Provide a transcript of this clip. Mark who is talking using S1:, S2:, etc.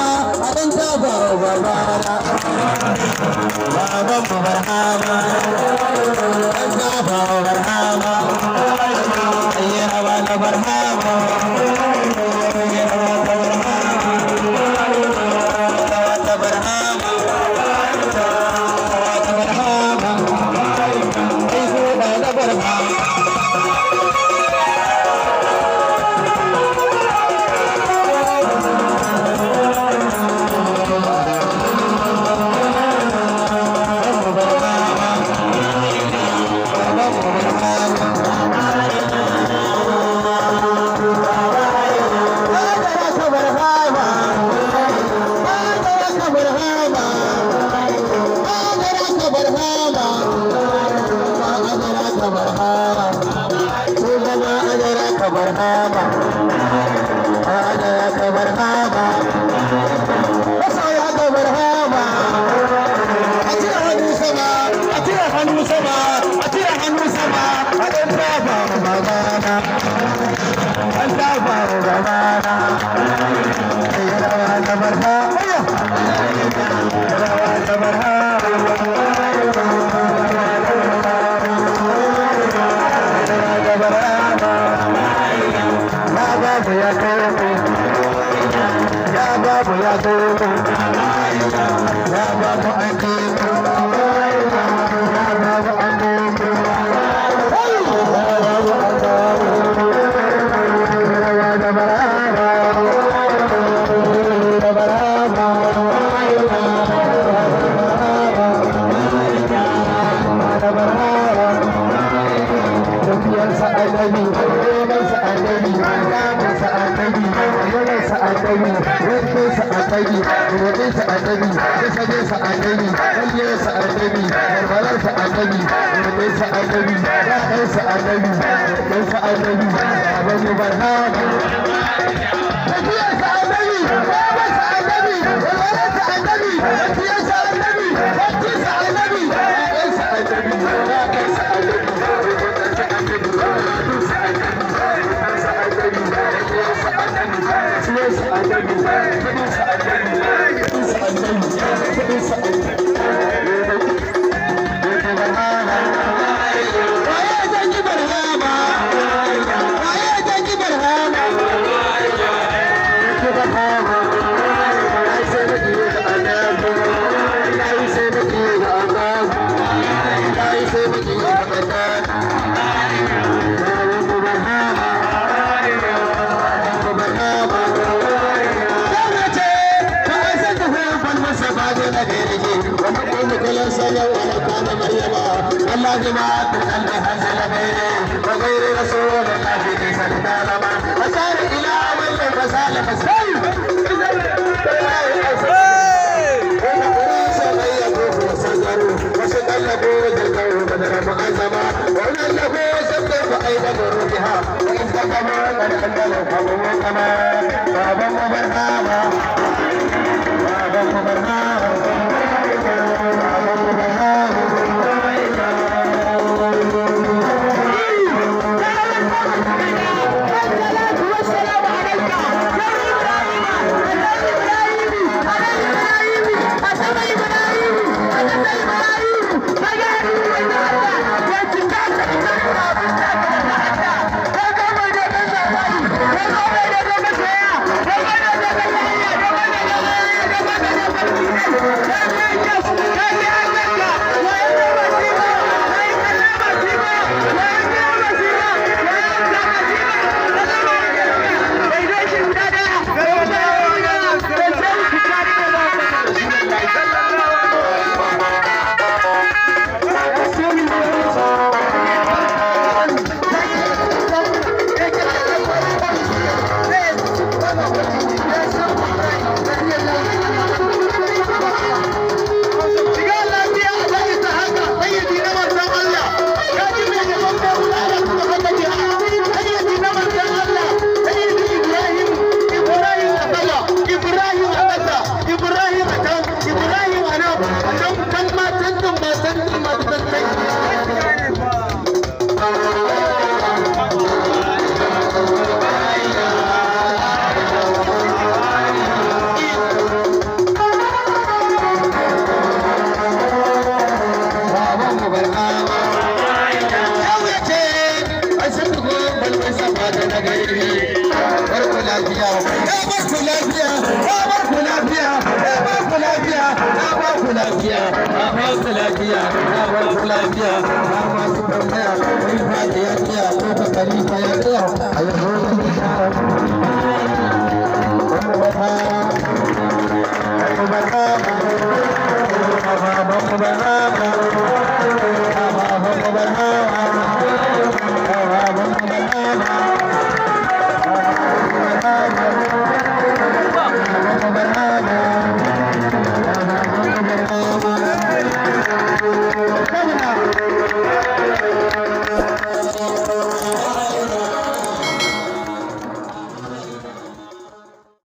S1: A dan tafa wa babana. Baban mu Barhama. Dan tafa wa Barhama. Ayi rawa na Barhama. Ayi rawa ta Barhama. Rawa ta Barhama. Rawa ta Barhama. Ai huda na Barhama.
S2: Thank you.
S1: Lafiya, na bar ku lafiya, na bar ku lafiya, na bar ku lafiya, na bar ku lafiya, na bar ku lafiya, na bar ku lafiya. Na masu tambaya, wai fadi ya tsaya ko ka khalifa ya tsaya a yanzu?